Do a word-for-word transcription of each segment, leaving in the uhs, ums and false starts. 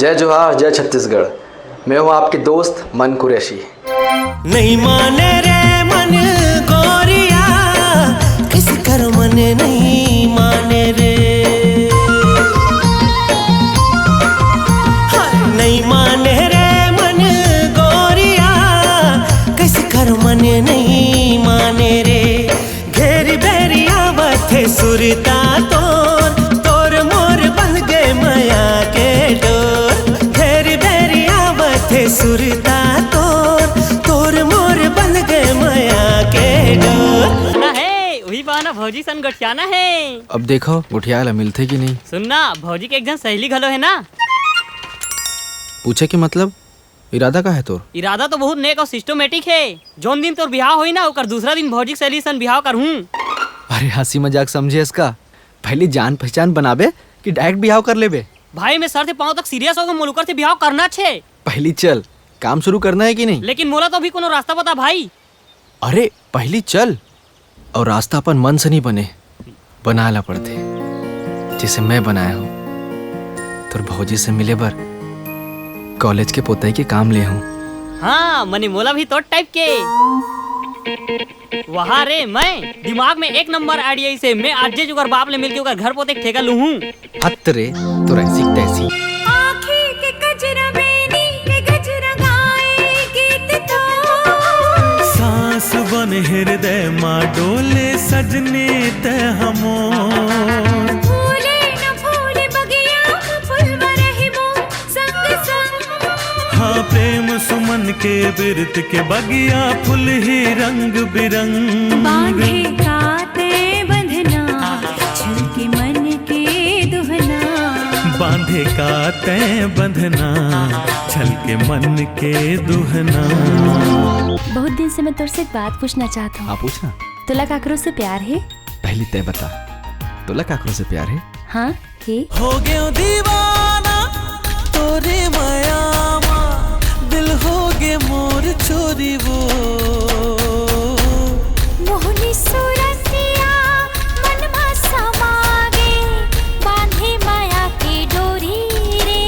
जय जोहार, जय छत्तीसगढ़। मैं हूं आपके दोस्त मन कुरैशी। नहीं माने रे मन गोरिया, किस कर मन नहीं माने रे। हाय, नहीं माने रे मन गोरिया, किस कर मन नहीं माने रे। घेरी बेरी आवत हे सुरता तोर, तोर मोर बंध गए मया के डोर। घेरी बेरी आवत हे सुरता तोर, तोर मोर बंध गए मया के डोर। ना है, वही बहाना भौजी सन गोठियाना है। अब देखो, गोठियाए ला मिलथे कि नहीं। सुन ना, भौजी के एक झन सहेली घलो है ना। पूछे के मतलब? इरादा का है तोर? इरादा तो बहुत नेक और सिस्टमेटिक है। जौन दिन तोर बिहाव होई ना, ओकर दूसरा दिन भौजी के सहेली सन बिहाव करहूं। अरे, हंसी मजाक समझे इसका। पहली जान पहचान बनाबे कि डायरेक्ट बिहाव कर लेबे? भाई, मैं सर से पांव तक सीरियस हो गए, मोला ओकर से बिहाव करना छे। पहली चल, काम शुरू करना है कि नहीं? लेकिन मोला तो अभी कोनो रास्ता बता भाई। अरे, पहली चल। और रास्ता अपन मन से नहीं बने, बनाए ला पड़थे, जैसे मैं बनाया हूँ। तोर भौजी से मिले बर कॉलेज के पोतई के काम ले हूँ। हाँ, मने मोला भी तोर टाइप के। वहा रे, मैं दिमाग में एक नंबर आइडिया से मैं आज जे जुगर बाप ले मिलके ओकर घर पोते के ठेका लूहूँ। हत रे, तोर ऐसी तैसी। आँखी के कजरा, बेनी के गजरा, गाए गीत तो। सांस बन हृदय मा डोले सजनी तै हमोर। फूले न फूले बगिया म फुलवा रहिबो संग संग। हाँ, प्रेम सुमन के बिरत के बगिया फुलही रंग बिरंग। बांधे का तै बंधना, छलके मन के दुहना। बांधे का तै बंधना, छलके मन के दुहना। बहुत दिन से मैं तोर से एक बात पूछना चाहत हूँ। हाँ, पूछना। तोला काकरो से प्यार है? पहली तै बता, तोला काकरो से प्यार है? हाँ, हे। हो गयो दीवाना तोरे मया मा, दिल हो गे मोर चोरी वो। मोहनी सूरतिया मन मा समा गे, बांधे माया के डोरी रे।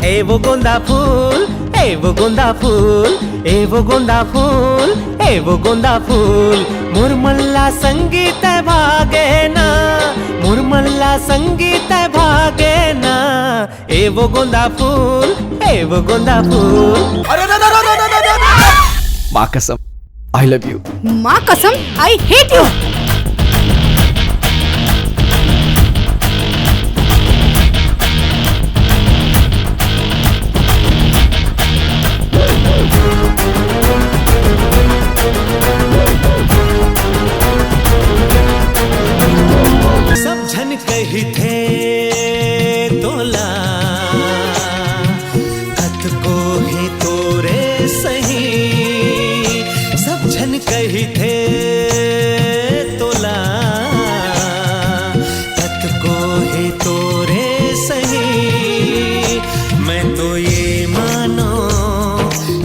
ए वो गोंदा फूल, ए वो गोंदा फूल, ए वो गोंदा फूल, ए वो गोंदा फूल, मुरमल्ला संगीत भागे ना, मुरमल्ला संगीत भागे ना। ए वो गोंदा फूल, ए वो गोंदा फूल। अरे, अरे, अरे, अरे, अरे, अरे, अरे। माँ कसम, I love you। माँ कसम, I hate you। सब झन कहिथे तोला, कतको ही तोरे सही, सब झन कहिथे तोला, कतको ही तोरे सही। मैं तो ये मानो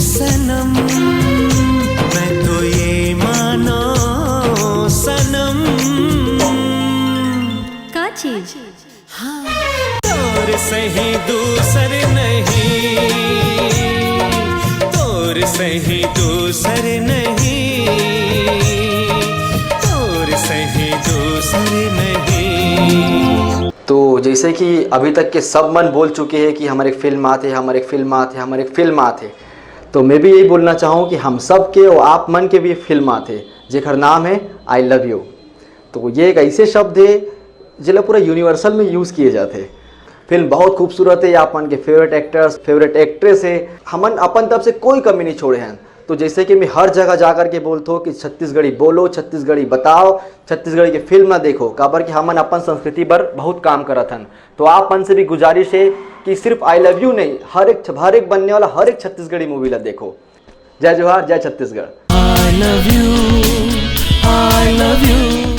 सनम, मैं तो ये मानो सनम। का चीज? तोर सही दूसर नहीं, तोर सही दूसर नहीं, तोर सही दूसर नहीं। तो जैसे कि अभी तक के सब मन बोल चुके हैं कि हमर एक फिल्म आत हे, हमर एक फिल्म आत हे, हमर एक फिल्म आत हे, तो मैं भी यही बोलना चाहूँ कि हम सब के और आप मन के भी फिल्म आत हे, जेकर नाम है I love you। तो ये एक ऐसे शब्द हे, जेला पूरा यूनिवर्सल में यूज़ किए जाथे। फिल्म बहुत खूबसूरत हे, आप मन के फेवरेट एक्टर्स, फेवरेट एक्ट्रेस हे, हमन अपन तरफ से कोई कमी नहीं छोड़े हन। तो जैसे कि मैं हर जगह जा कर के बोलथों कि छत्तीसगढ़ी बोलो, छत्तीसगढ़ी बताओ, छत्तीसगढ़ी के फिल्म ला देखो, काबर कि हमन अपन संस्कृति बर बहुत काम करत हन। तो आप मन से भी गुजारिश हे कि सिर्फ I love you नहीं, हर एक, हर एक बनने वाला हर एक छत्तीसगढ़ी मूवी ला देखो। जय जोहार, जय Chhattisgarh. I love you, I love you।